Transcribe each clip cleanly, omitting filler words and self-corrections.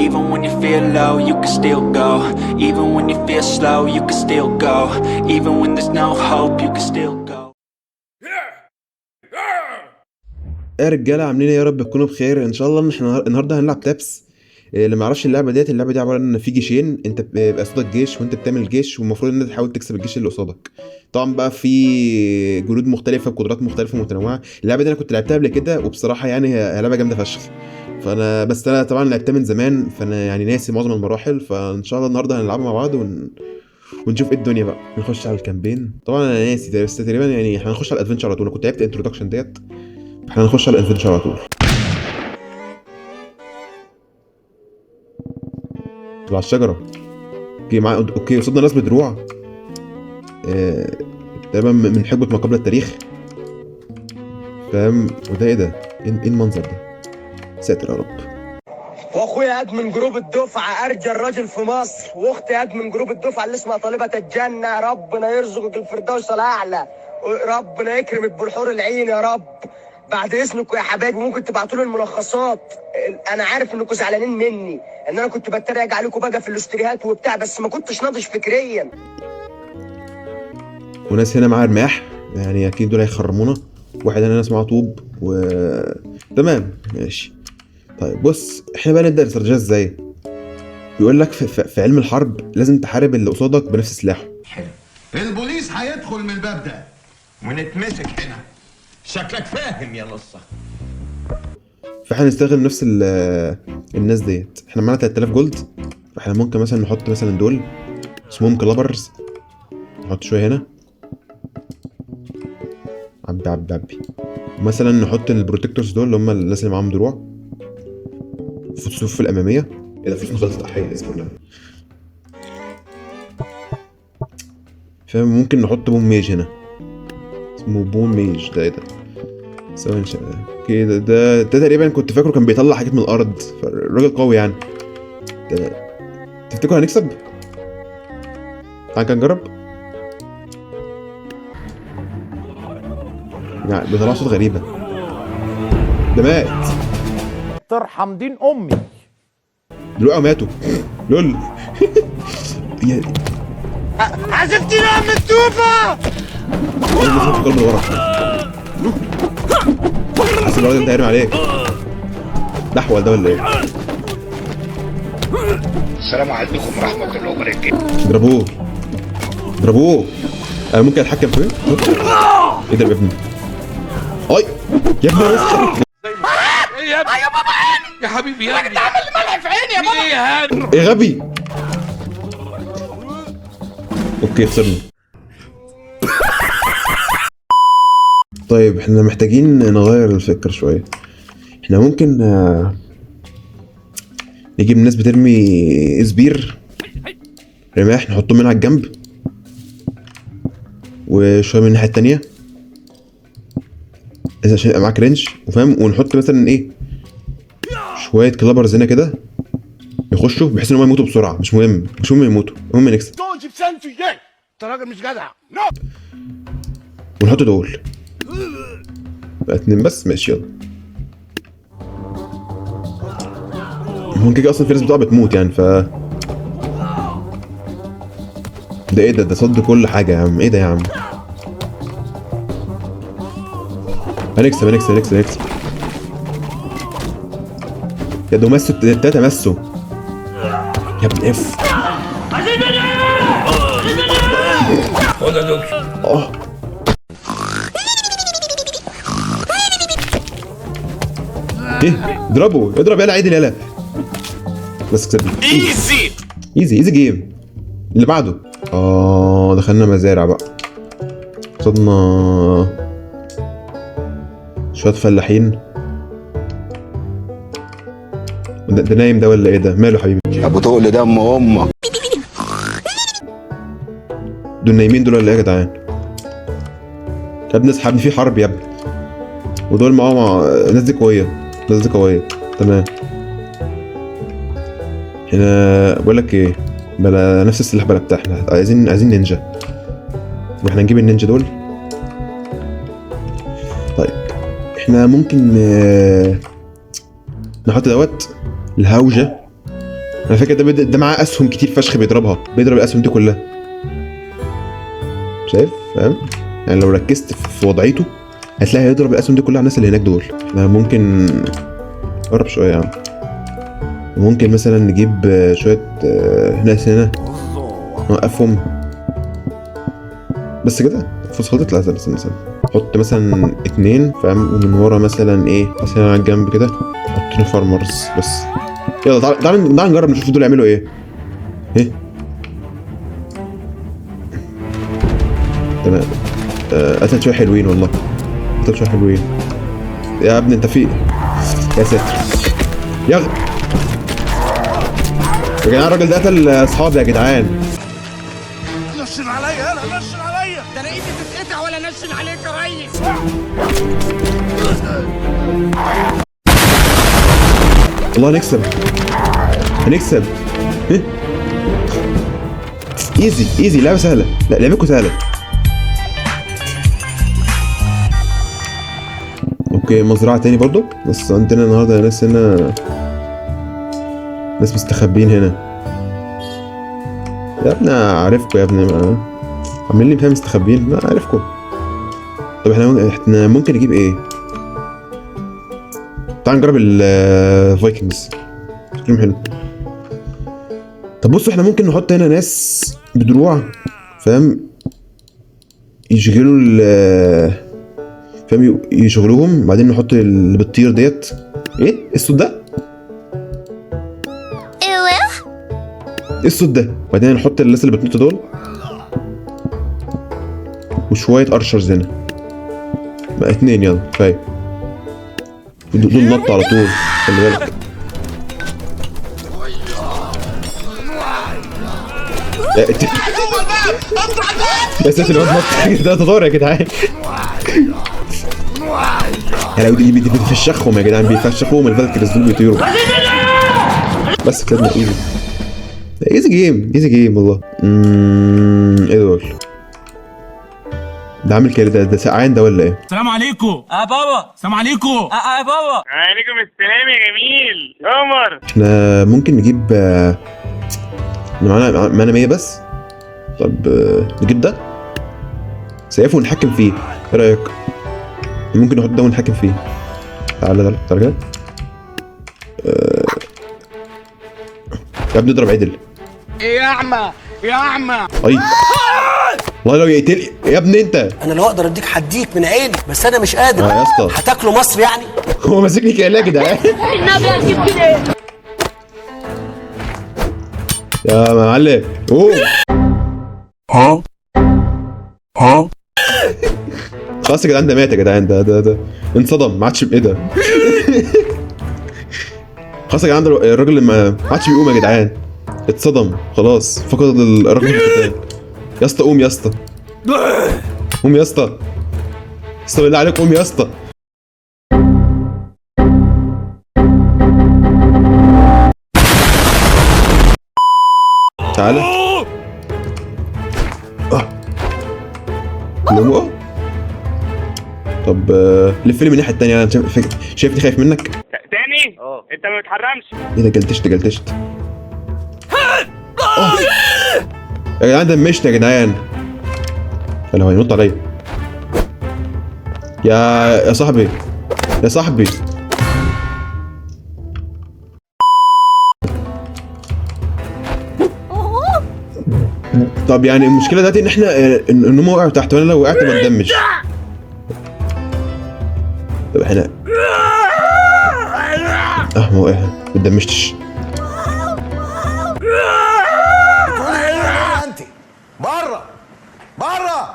Even when you feel low, you can still go. Even when you feel slow, you can still go. Even when there's no hope, you can still go. ايه يا رجاله، عاملين ايه؟ يا رب تكونوا بخير ان شاء الله. ان احنا النهارده هنلعب Taps. اللي ما يعرفش اللعبة ديت، اللعبة دي عبارة عن ان في جيشين، انت بيبقى قصادك جيش وانت بتعمل جيش، والمفروض ان انت تحاول تكسب الجيش اللي قصادك. طبعا بقى في جنود مختلفة بقدرات مختلفة ومتنوعة. اللعبة دي انا كنت لعبتها قبل كده، وبصراحة يعني هي لعبه جامدة فشخ. فانا بس انا طبعا لعبتها من زمان، فانا يعني ناسي معظم المراحل. فان شاء الله النهارده هنلعبها مع بعض ونشوف ايه الدنيا بقى. نخش على ال campaign. طبعا انا ناسي، بس تقريبا يعني احنا هنخش على ال adventure على طول. انا كنت لعبت introduction ديت، احنا هنخش على ال adventure على طول. طلع الشجرة. okay مع okay وصلنا ناس بدروع. تقريبا من حقبة ما قبل التاريخ، فاهم؟ وده ايه ده؟ ايه المنظر ده؟ ساتر يا رب. واخويا admin group الدفعة ارجل راجل في مصر، واختي admin group الدفعة اللي اسمها طالبه الجنة، ربنا يرزقك الفردوس الاعلى، ربنا يكرمك بالحور العين يا رب. بعد اذنكم يا حبايبي ممكن تبعتوا لي الملخصات. انا عارف انكم زعلانين مني ان انا كنت بتريق عليكم بقى في الاستوريات وبتاع، بس ما كنتش ناضج فكريا. وناس هنا معاها رماح، يعني اكيد دول هيخرمونا. واحد هنا ناس معاه طوب و تمام ماشي. طيب بص، احنا بقى نبدا الاستراتيجية ازاي؟ بيقول لك في علم الحرب لازم تحارب اللي قصادك بنفس سلاحه. حلو. البوليس هيدخل من الباب ده ونتمسك هنا. شكلك فاهم يا نصة. فاحنا نستخدم نفس الناس ديت. احنا معانا 3000 gold، فاحنا ممكن مثلا نحط مثلا دول اسمهم clubbers، نحط شوية هنا. عبي عبي عبي. مثلا نحط ال protectors دول اللي هم الناس اللي معاهم دروع في الصفوف الامامية. ايه ده؟ فلوسنا خلصت. احيي اصبر لنا. فاهم؟ ممكن نحط bone mage هنا، اسمه bone mage. ده ايه ده؟ ثواني okay، ده تقريبا كنت فاكره كان بيطلع حاجات من الارض، فالراجل قوي يعني. ده تفتكروا هنكسب؟ تعال كده نجرب. يعني بيطلع صوت غريبة. ده مات. ترحم دين امي. دلوقتي ماتوا. لول. يا عزفتينا يا ام التوفه. الراجل ده ورا. حاسس الراجل ده هيرمي عليك. ده احول ده ولا ايه؟ السلام عليكم ورحمة الله وبركاته. اضربوه اضربوه. انا ممكن اتحكم فيه؟ اضرب يا ابني. اي يا ابني بس. يا بابا عيني يا حبيبي يا ابني، عامل ملح في عيني يا بابا. ايه يا هاني؟ ايه غبي. okay خسرنا. طيب احنا محتاجين نغير الفكرة شوية. احنا ممكن نجيب ناس بترمي spear رماح، نحطهم من على الجنب وشوية من الناحية التانية إذا عشان يبقى معاك range وفاهم. ونحط مثلا ايه شوية clubbers هنا كده يخشوا، بحيث ان هم يموتوا بسرعة. مش مهم، مش مهم يموتوا، المهم نكسب. انت راجل مش جدع. ونحط دول بقى 2 بس. ماشي يلا. ممكن كده اصلا في ناس بتقع بتموت يعني. ف ده ايه ده؟ ده صد كل حاجة يا عم. ايه ده يا عم؟ هنكسب هنكسب هنكسب هنكسب. يا ده مسوا التلاتة، مسوا يا ابن اف. ايه؟ اضربه اضرب يلا عدل يلا. بس كسبنا. easy easy easy game. اللي بعده. دخلنا مزارع بقى، قصدنا شوية فلاحين. ده نايم ده ولا ايه ده؟ ماله حبيبي؟ ابو تقل دم امك. دول نايمين دول ولا ايه يا جدعان؟ يا ابني اصحى يا ابني، في حرب يا ابني. ودول معاهم الناس دي قوية، الناس دي قوية. تمام. احنا بقول لك ايه، بلا نفس السلاح بلا بتاع، احنا عايزين نينجا. واحنا نجيب النينجا دول. طيب احنا ممكن نحط دوت الهوجة. انا فاكر ده معاه اسهم كتير فشخ بيضربها، بيضرب الاسهم دي كلها. شايف؟ فاهم؟ يعني لو ركزت في وضعيته هتلاقي هيضرب الاسهم دي كلها على الناس اللي هناك دول. احنا ممكن قرب شوية يا عم، ممكن مثلا نجيب شوية ناس هنا نوقفهم بس كده. الفلوس خلصت؟ لا استنى استنى، حط مثلا 2 فاهم، ومن ورا مثلا ايه مثلا على الجنب كده حط farmers بس. يلا تعال تعال تعال نجرب نشوف دول يعملوا ايه. ايه تمام. قتل شوية حلوين والله، قتل شوية حلوين يا ابني. انت في يا ساتر يا جدعان، الراجل ده قتل اصحابي يا جدعان. نشن عليا، انا نشن عليا. ده انا ايدي تتقطع ولا نشن عليك يا ريس. والله هنكسب هنكسب. إيه؟ easy easy، لعبه سهلة. لا لعبتكم سهلة. okay مزرعة تاني برضو، بس عندنا النهارده ناس هنا، ناس مستخبيين هنا يا ابني. عارفكم يا ابني، عاملين لي فيها مستخبيين، ما عارفكم. طب احنا ممكن نجيب ايه؟ تعال نجرب ال Vikings، شكلهم حلو. طب بصوا احنا ممكن نحط هنا ناس بدروع فاهم، يشغلوا ال فاهم، يشغلوهم، بعدين نحط اللي بتطير ديت. ايه الصوت ده؟ ايه الصوت ده؟ بعدين نحط الناس اللي بتنط دول وشوية ارشرز هنا بقى 2. يلا كفاية، دول نط على طول، خلي بالك. يا ساتر الواد نط ده تطور يا جدعان. يعني دي بيفشخهم يا جدعان، بيفشخوهم ال Valkyries دول بيطيروا. بس كده easy easy game، easy game والله. ايه دول؟ ده عامل كده، ده سقعان ده ولا ايه؟ السلام عليكم. بابا. السلام عليكم. بابا. عليكم السلام يا جميل عمر. احنا ممكن نجيب معانا 100 بس. طب نجيب ده سيف ونحكم فيه، ايه رايك؟ ممكن نحط ده ونحكم فيه. تعالى تعالى تعالى كده. يا ابني اضرب عدل. ايه يا اعمى يا اعمى. اي والله لو يقتل يا ابني انت. انا لو اقدر اديك هديك من عيني، بس انا مش قادر. يا اسطى هتاكلوا مصر يعني؟ هو ماسكني كده يا جدعان. يا معلم. اوه ها ها خلاص يا جدعان ده مات يا جدعان، ده انصدم، ما عادش بايه ده. خلاص يا جدعان ده الراجل اللي ما عادش بيقوم يا جدعان، اتصدم خلاص، فقد الرقم في القتال. يا اسطى قوم يا اسطى، قوم يا اسطى، اسطى بالله عليك قوم يا اسطى. تعالى. لمو. طب لف لي من الناحية التانية، انا شايفني خايف منك؟ تاني؟ انت ما بتحرمش. ايه ده؟ جلتشت جلتشت. يا جدعان دمشت يا جدعان. يا لهوي هينط عليا. يا صاحبي يا صاحبي. طب يعني المشكلة دلوقتي ان احنا ان هم وقعوا تحت، وانا لو وقعت بتدمج. طب احنا ما وقع، ما اتدمجتش. انت بره بره،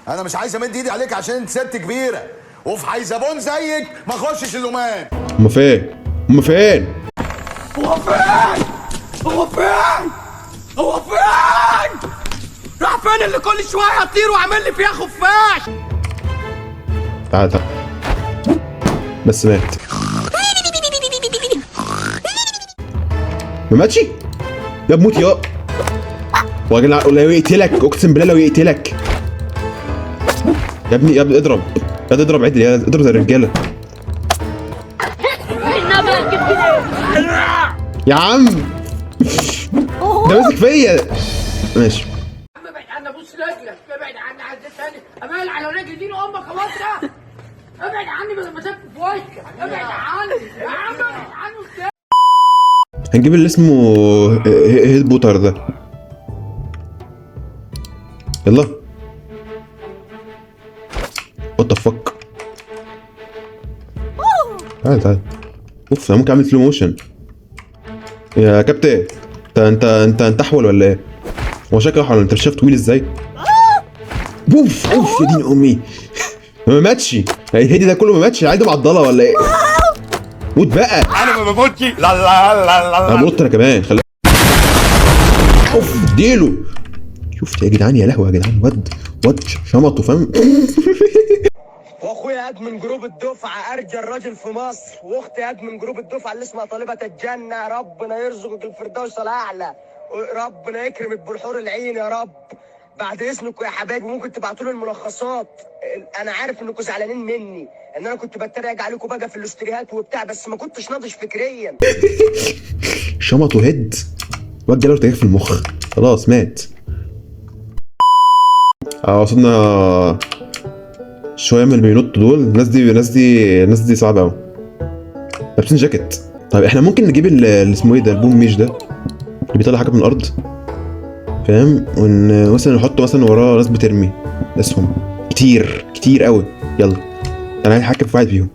انا مش عايز امد ايدي عليك عشان انت ست كبيرة، وفي حيزبون زيك ما اخشش اللومان. هما فين؟ هما فين؟ هو فين؟ هو فين؟ هو فين؟ راح فين اللي كل شوية يطير وعامل لي فيها خفاش؟ تعال تعال. بس مات. ما ماتش؟ يا بموت يا لو يقتلك، اقسم بالله لو يقتلك يا ابني. يا ابني اضرب، يا اضرب عدل، يا اضرب زي الرجالة يا عم. ده ماسك فيا. ماشي ابعد عني، ابوس رجلك، ابعد عني، عايز تاني امال على رجلي دين امك خلاص ده. ابعد عني بدل ما تاكل في وشك، ابعد عني يا عم، ابعد عني. هنجيب اللي اسمه head بوتر ده. يلا what the fuck. تعال تعال. اوف انا ممكن اعمل slow motion يا كابتن. انت انت انت انت احول ولا ايه؟ هو شكله احول، انت مش شايف طويل ازاي؟ بوف اوف يا دين امي. ما ماتش الهدي ده كله، ما ماتش. عايز معضلة ولا ايه؟ موت بقى. انا ما بموتش. لا لا لا لا. انا بنط انا كمان. خلي اوف اديله. شفت يا جدعان؟ يا لهوي يا جدعان، واد شمطه فاهم. واخويا admin group الدفعة ارجى الراجل في مصر، واختي admin group الدفعة اللي اسمها طالبه الجنة، ربنا يرزقك الفردوس الاعلى، ربنا يكرمك بالحور العين يا رب. بعد اذنكم يا حبايبي ممكن تبعتوا لي الملخصات. انا عارف انكم زعلانين مني ان انا كنت بتريق عليكم بقى في الاستوريات وبتاع، بس ما كنتش ناضج فكريا. شمطه head، واد جاله ارتجاج في المخ، خلاص مات. وصلنا شوية من اللي بينطوا دول. الناس دي الناس دي الناس دي صعبة قوي، لابسين جاكيت. طيب احنا ممكن نجيب اللي اسمه ايه ده، ال boom mage ده اللي بيطلع حاجة من الارض فاهم، ون مثلا نحطه مثلا وراه ناس بترمي اسهم كتير كتير قوي. يلا انا عايز اتحكم في واحد فيهم.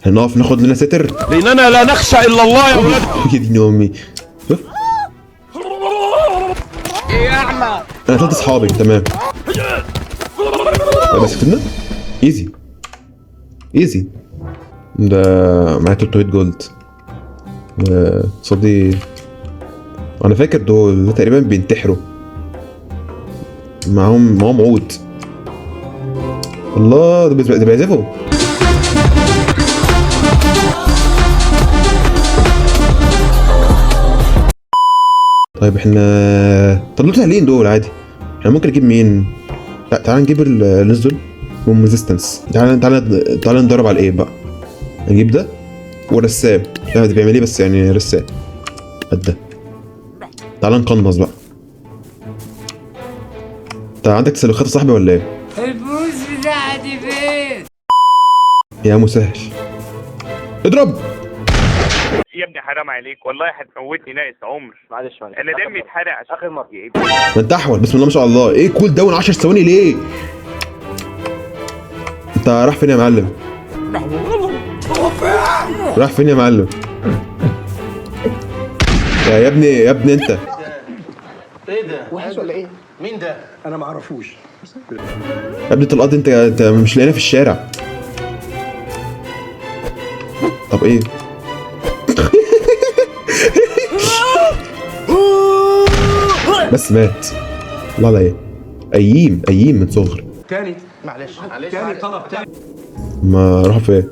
هنقف ناخد لنا ستر، لاننا لا نخشى الا الله يا ولاد. يا دين امي. شوف انا قتلت اصحابي تمام. طيب بس كسبنا easy easy. ده معايا 300 gold وصدي. انا فاكر دول تقريبا بينتحروا، معاهم عود. الله ده بيعزفوا. طيب احنا طب دول سهلين دول عادي. احنا ممكن نجيب مين؟ تعال نجيب الناس دول هم resistance. تعال تعال تعال ندرب على الايه بقى. نجيب ده ورسام، مش عارف ده بيعمل ايه بس يعني رسام قد ده. تعال نقنص بقى. انت عندك تسلخات يا صاحبي ولا ايه؟ الفلوس بتاعتي فين؟ يا مسهل اضرب يا ابني حرام عليك والله، هتموتني ناقص عمر. معلش معلش، انا دمي اتحرق عشان اخر مرة. ما انت احول. بسم الله ما شاء الله. ايه cool down 10 ثواني ليه؟ انت راح فين يا معلم؟ راح فين يا معلم؟ يا ابني يا ابني انت ايه ده؟ وحش ولا ايه؟ مين ده؟ انا ما اعرفوش. يا ابني القاضي، انت مش لاقينا في الشارع. طب ايه؟ بس مات. الله على ايه؟ ايم ايم من صغر. تاني معلش معلش، تاني طلب تاني. ما راح فين؟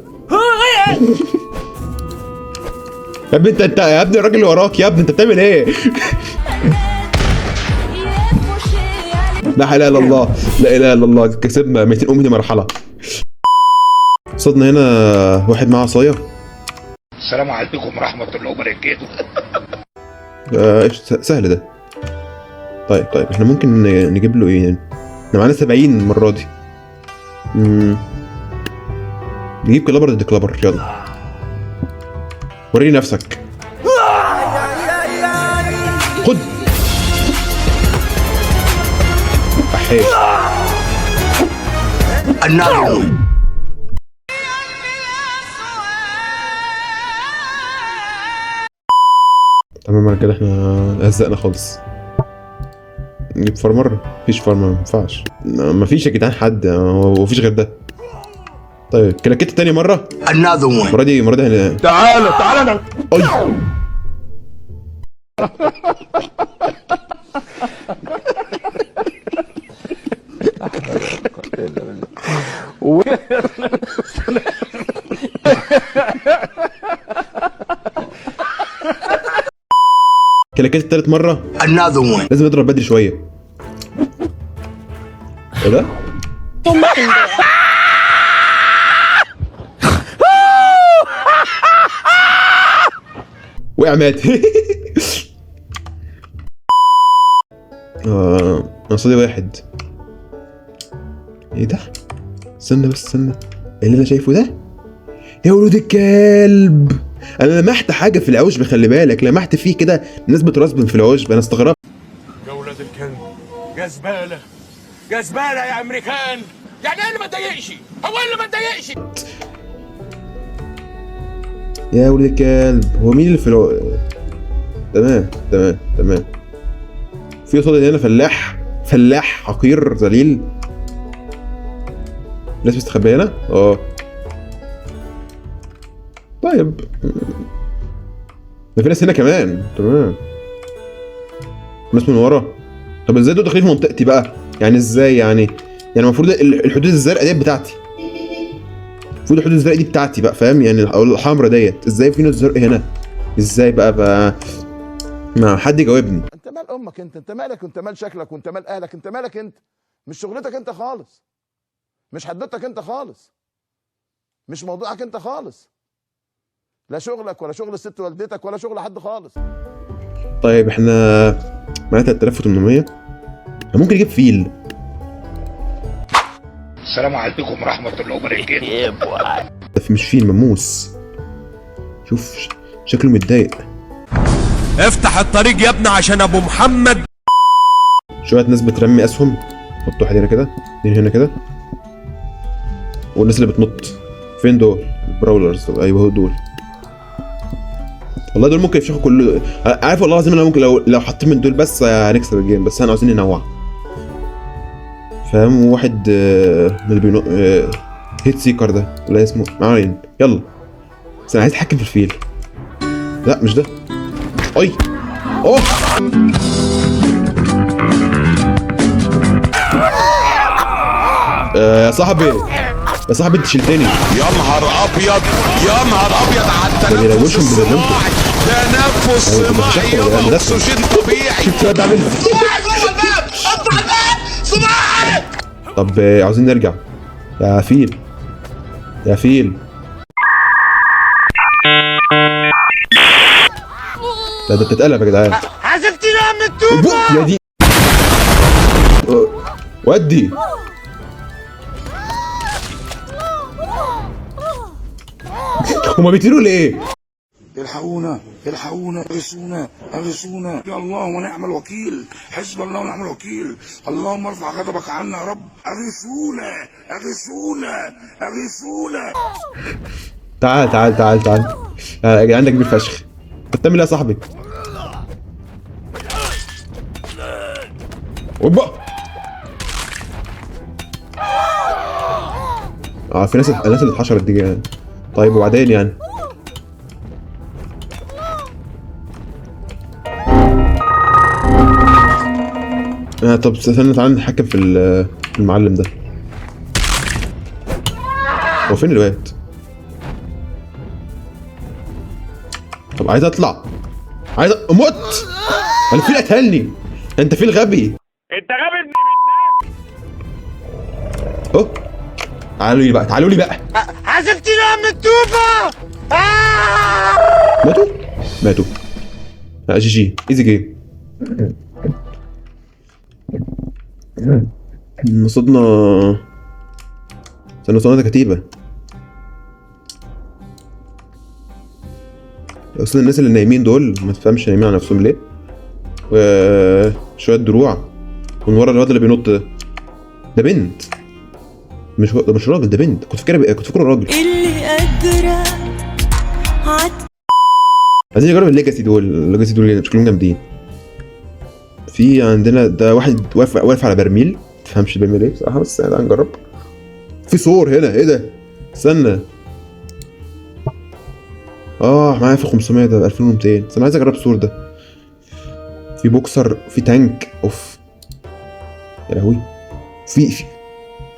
يا ابني انت يا ابني الراجل اللي وراك يا ابني، انت بتعمل ايه؟ لا اله الا الله، لا اله الا الله. كسبنا 200 امني مرحلة. صدنا هنا واحد معاه عصاية. السلام عليكم ورحمة الله وبركاته. سهل ده. طيب احنا ممكن نجيب له ايه يعني؟ احنا معانا 70 المرة دي. نجيب clobber ضد clobber. يلا وريني نفسك. خد احي. تمام يا رجاله، احنا هزقنا خالص. نجيب farmer؟ مفيش farmer، ما ينفعش، مفيش يا جدعان حد، هو مفيش غير ده. طيب كلاكيت تاني مرة. المرة دي تعالى تعالى. اي كلاكيت التالت مرة. لازم اضرب بدري شوية. ايه ده؟ وقع مات. انا قصادي واحد. ايه ده؟ استنى بس استنى، اللي انا شايفه ده يا ولود الكلب. انا لمحت حاجة في العشب، خلي بالك، لمحت فيه كده ناس بترسبن في العشب، انا استغربت. يا ولاد الكلب، يا زبالة يا زبالة يا امريكان. يعني ايه اللي ما تضايقش؟ هو إيه اللي ما تضايقش؟ يا ولد الكلب، هو مين اللي في تمام تمام تمام. في قصاد هنا فلاح، فلاح حقير ذليل. ناس مستخبيه هنا. طيب ده في ناس هنا كمان. تمام، ناس من ورا. طب ازاي دول داخلين في منطقتي بقى؟ يعني ازاي يعني؟ يعني المفروض الحدود الزرقاء ديت بتاعتي، المفروض الحدود الزرقاء دي بتاعتي بقى، فاهم يعني؟ او الحمراء ديت، ازاي في ناس زرق هنا؟ ازاي بقى؟ ما حد يجاوبني. انت مال امك انت، انت مالك، وانت مال شكلك، وانت مال اهلك، انت مالك انت، مش شغلتك انت خالص، مش حدوتك انت خالص، مش موضوعك انت خالص، لا شغلك ولا شغل الست والدتك ولا شغل حد خالص. طيب احنا معانا 3800، ممكن نجيب فيل. السلام عليكم ورحمة الله وبركاته. ده مش فيل، ماموس. شوف شكله متضايق. افتح الطريق يا ابني عشان ابو محمد. شوية ناس بترمي اسهم، حط واحد هنا كده، اتنين هنا كده. والناس اللي بتنط فين دول؟ ال brawlers. ايوه هو دول. والله دول ممكن يفشخوا كله، عارف والله العظيم انا ممكن لو حطيت من دول بس هنكسب ال game، بس احنا عاوزين ننوع، فاهم؟ واحد من اللي بينط، heat seeker ده ولا اسمه معين. يلا بس انا عايز اتحكم في الفيل. لا مش ده. اي اوه يا صاحبي، يا صاحبي انت شلتني. يا نهار ابيض، يا نهار ابيض على ده التنفس بيلوشهم الصناعي، بذمته. تنفس أيوة، ده صناعي شكله يابا، ده. اكسجين طبيعي. شفت الواد عامل ازاي؟ طب عاوزين نرجع يا فيل، يا فيل. ده بتتقلب يا جدعان. حسبتني من التوبة. يا دي ودي. هما بيطيروا ليه؟ الحقونا الحقونا، اغثونا اغثونا، يا الله ونعم الوكيل، حسب الله ونعم الوكيل، اللهم ارفع غضبك عنا يا رب، اغثونا اغثونا اغثونا. تعال تعال تعال تعال يا جدعان، ده كبير فشخ. انت بتعمل ايه يا صاحبي؟ اوبا. في ناس، الناس اللي اتحشرت دي يعني. طيب وبعدين يعني؟ طب استنى، تعالى نتحكم في المعلم ده. هو فين الواد؟ طب عايز اطلع، عايز اموت. انا فيل قتلني. انت فيل غبي، انت غبي ابن. اهو تعالوا لي بقى، تعالوا لي بقى. حسبتني من التوبة. ماتوا ماتوا. GG easy game. نصدنا، استنى، صنادة كتيبة. اصل الناس اللي نايمين دول ما تفهمش نايمين على نفسهم ليه. وشوية دروع، ومن ورا الواد اللي بينط ده، ده بنت، مش هو، ده مش راجل، ده بنت. كنت فاكره راجل. اللي قادرة عايزين نجرب ال legacy دول، ال legacy دول شكلهم جامدين. في عندنا ده واحد واقف على برميل، ما تفهمش بيعمل ايه بصراحة، بس تعالى نجرب. في سور هنا، ايه ده؟ استنى. معايا في 500، ده 2200. بس انا عايز اجرب السور ده. في بوكسر، في tank، اوف يا لهوي.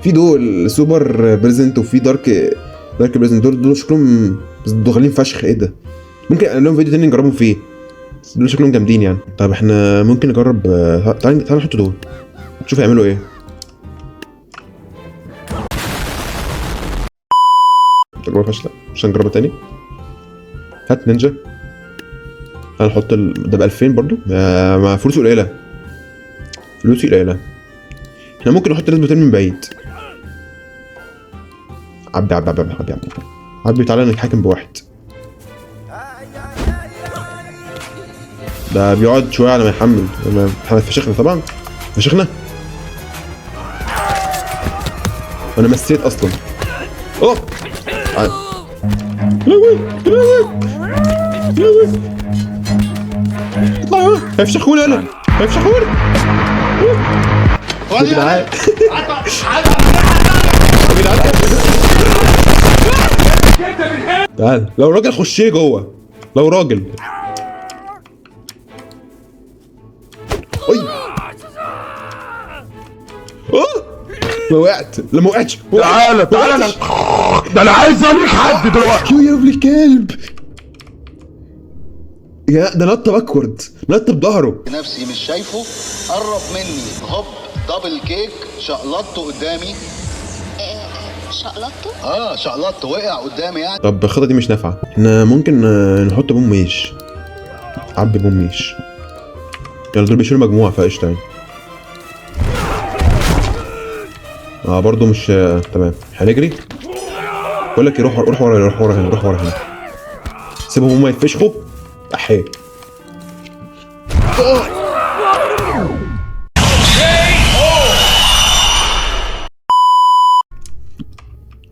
في دول super president، وفي dark president. دول شكلهم داخلين فشخ. ايه ده؟ ممكن اعمل لهم فيديو تاني نجربهم فيه، بس دول شكلهم جامدين يعني. طب احنا ممكن نجرب، تعال نحط دول نشوف هيعملوا ايه. تجربة فاشلة، مش هنجربها تاني. هات نينجا. هنحط ده ب 2000 برضو، ما فلوسي قليله، فلوسي قليله. احنا ممكن نحط ناس بترمي من بعيد. عبي عبي عبي عبي عبي عبي، تعالى نتحاكم بواحد. ده بيقعد شوية على ما يحمل. احنا فشخنا طبعا، فشخنا. وانا مسيت اصلا. اوه اطلع يا هيفشخوني انا، هيفشخوني يا جدعان يا جدعان. تعال لو راجل خش لي جوه، لو راجل. اي ما وقعت، لا ما وقعتش. تعالى تعالى، ده انا عايز اوريك حد دلوقتي. يا ابن الكلب، يا ده نط backward، نط بظهره. نفسي مش شايفه، قرب مني هوب double kick، شقلطته قدامي. شقلطته؟ شقلطته، وقع قدامي يعني. طب الخطة دي مش نافعة، احنا ممكن نحط بوم ميش. عبي بوم ميش. يلا دول بيشيلوا مجموعة فقشطة يعني. برضه مش تمام. هنجري. بقول لك روح روح ورا، روح ورا هنا، روح ورا هنا. سيبهم هما يتفشخوا. احي.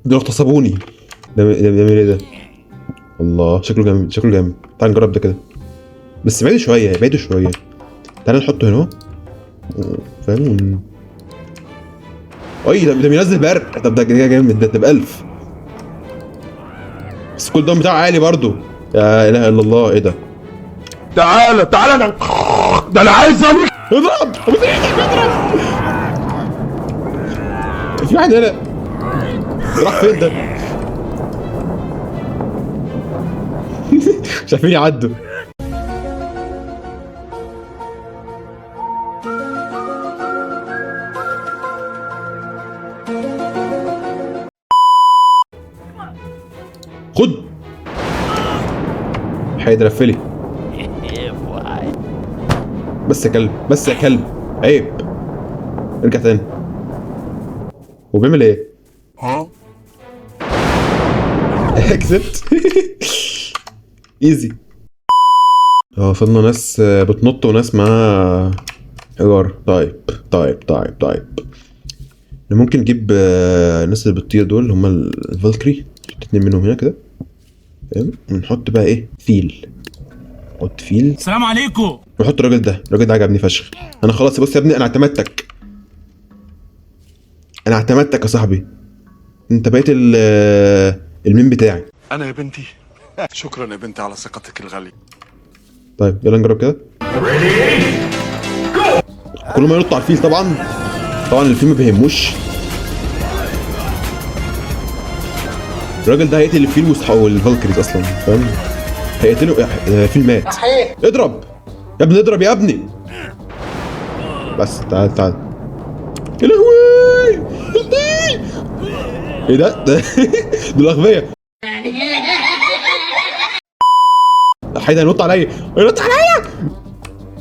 دول اغتصبوني. ده بيعمل ايه ده؟ الله شكله جامد، شكله جامد. تعال نجرب ده كده، بس بعيدوا شوية، بعيدوا شوية. تعال نحطه هنا فاهم. اي ده بينزل برق. طب ده جامد، ده ب 1000. بس ال cooldown بتاعه عالي برضه. يا اله الا الله، ايه ده؟ تعالى تعالى، ده انا عايز اوريك. اضرب ابو ايدك، اضرب. في واحد هنا راح فين ده؟ مش عارفين يعدوا. خد حيد رفلي. بس يا كلب، بس يا كلب، عيب. ارجع تاني. هو بيعمل ايه؟ ها؟ كسبت. ايزي. وصلنا ناس بتنط وناس معاها حجارة. طيب طيب طيب طيب، ممكن نجيب الناس اللي بتطير دول اللي هم ال Valkyrie، نحط 2 منهم هنا كده فاهم. ونحط بقى ايه؟ فيل. نحط فيل. السلام عليكم. ونحط الراجل ده، الراجل ده عجبني فشخ. انا خلاص بص يا ابني، انا اعتمدتك، انا اعتمدتك يا صاحبي. انت بقيت المين بتاعي. انا يا بنتي. شكرا يا بنتي على ثقتك الغالية. طيب يلا نجرب كده. كل ما ينط على الفيل طبعا، طبعا الفيل ما بيهموش. الراجل ده هيقتل الفيل واصحابه ال Valkyries اصلا فاهم. هيقتله. الفيل مات. اضرب يا ابني، اضرب يا ابني. بس تعال تعال. يا لهوي ايه ده؟ ده دول اغبياء. حيد هينط عليا، هينط عليا،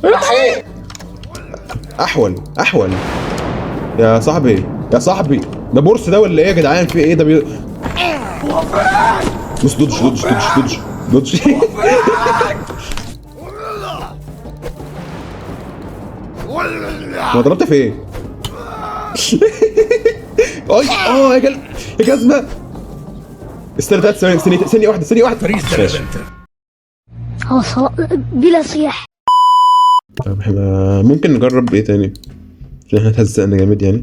هينط عليا. احول احول يا صاحبي، يا صاحبي. ده بورس ده ولا ايه يا جدعان؟ في ايه ده؟ بص dodge dodge dodge dodge dodge. ما ضربت في ايه؟ اي يا كلب، يا جزمه. استنى 3 ثواني، ثانية واحدة، ثانية واحدة. ماشي. خلاص بلا صياح. طب احنا ممكن نجرب ايه تاني؟ عشان احنا اتهزقنا جامد يعني.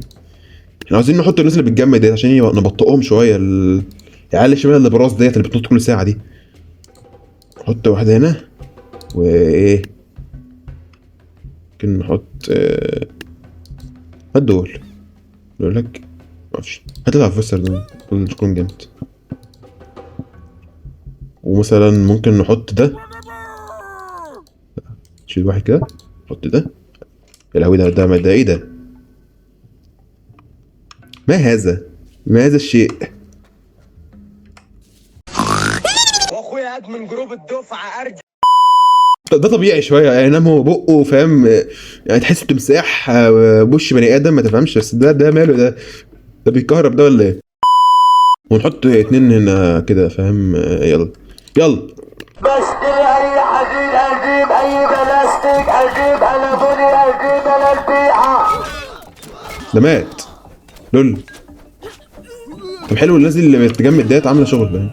احنا عاوزين نحط الناس اللي بتجمد ديت عشان نبطئهم شوية. العيال الشمال اللي براس ديت اللي بتنط كل ساعة دي. نحط واحدة هنا وايه؟ ممكن نحط هات دول. يقول لك معرفش، هات العفوسر ده، دول شكلهم جامد. ومثلا ممكن نحط ده، شيل واحد كده، نحط ده. يا لهوي، ده ده ده ايه ده؟ ما هذا؟ ما هذا الشيء؟ واخويا admin group الدفعة ارجع. ده طبيعي شوية يعني، نام هو بقه فاهم، يعني تحسه تمساح بوش بني ادم ما تفهمش. بس ده ماله ده؟ ده بيتكهرب ده ولا ايه؟ ونحط 2 هنا كده فاهم. يلا يلا. بشتري اي حديد، اجيب اي بلاستيك، اجيب انا بني، اجيب انا البيعة. ده مات لول. طب حلو الناس دي اللي بتجمد ديت عامله شغل بقى،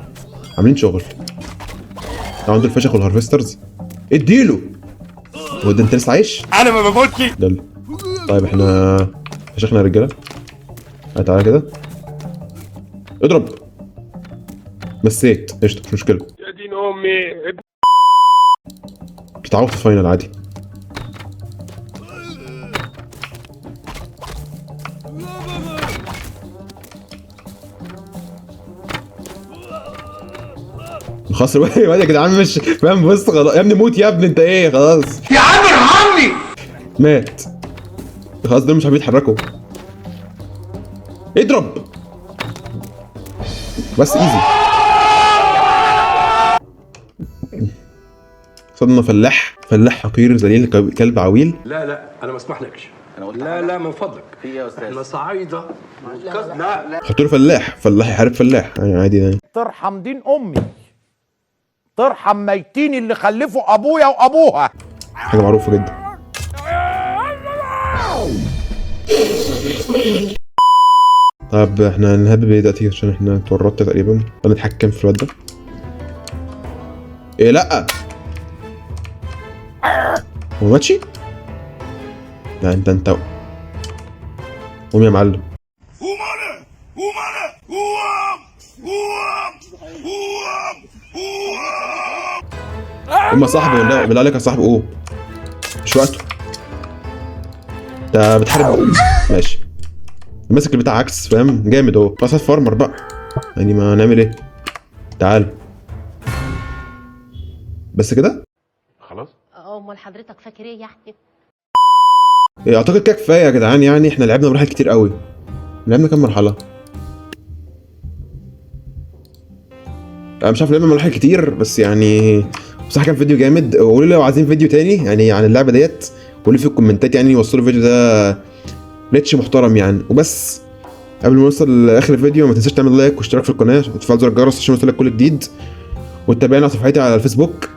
عاملين شغل. طبعا دول فشخوا ال harvesters. اديله. هو ده انت لسه عايش؟ انا ما بموتش. lol. طيب احنا فشخنا يا رجاله. تعالى كده اضرب. مسيت قشطه مش مشكلة. يا دين امي. بتتعوض في ال final عادي. خلاص الواد يا جدعان مش فاهم. بص خلاص يا ابني موت يا ابني، انت ايه خلاص يا عم ارحمني. مات خلاص، دول مش عارفين يتحركوا. اضرب بس easy. صدنا فلاح، فلاح حقير ذليل كلب عويل. لا لا انا ما اسمحلكش. لا لا من فضلك. في ايه يا استاذ؟ احنا صعايده. لا لا حط له فلاح، فلاح يحارب فلاح يعني عادي يعني. ترحم دين امي، ترحم ميتين اللي خلفوا ابويا وابوها. حاجة معروفة جدا. طب احنا نهبب ايه دلوقتي عشان احنا اتورطت تقريبا. نتحكم في الواد ده. ايه لا هو ماتشي؟ لا انت قوم يا معلم. قوم انا، قوم انا، قوم قوم قوم قوم. قوم يا صاحبي، بالله عليك يا صاحبي قوم، مش وقته. انت بتحارب ماشي. ماسك البتاع عكس فاهم، جامد اهو. خلاص هات فارمر بقى يعني، ما نعمل ايه. تعال بس كده خلاص. امال حضرتك فاكر ايه يعني؟ اعتقد كده كفاية يا جدعان. يعني احنا لعبنا مراحل كتير قوي. لعبنا كام مرحلة؟ انا مش عارف لعبنا مراحل كتير، بس يعني بصراحة كان فيديو جامد. وقولوا لي لو عايزين فيديو تاني يعني عن اللعبة ديت، قولوا لي في الكومنتات يعني، وصلوا الفيديو ده reach محترم يعني. وبس قبل ما نوصل لاخر الفيديو ما تنساش تعمل like واشتراك في القناة وتفعل زر الجرس عشان يوصلك كل جديد، وتتابعنا على صفحتي على الفيسبوك.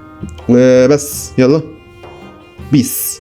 وبس يلا peace.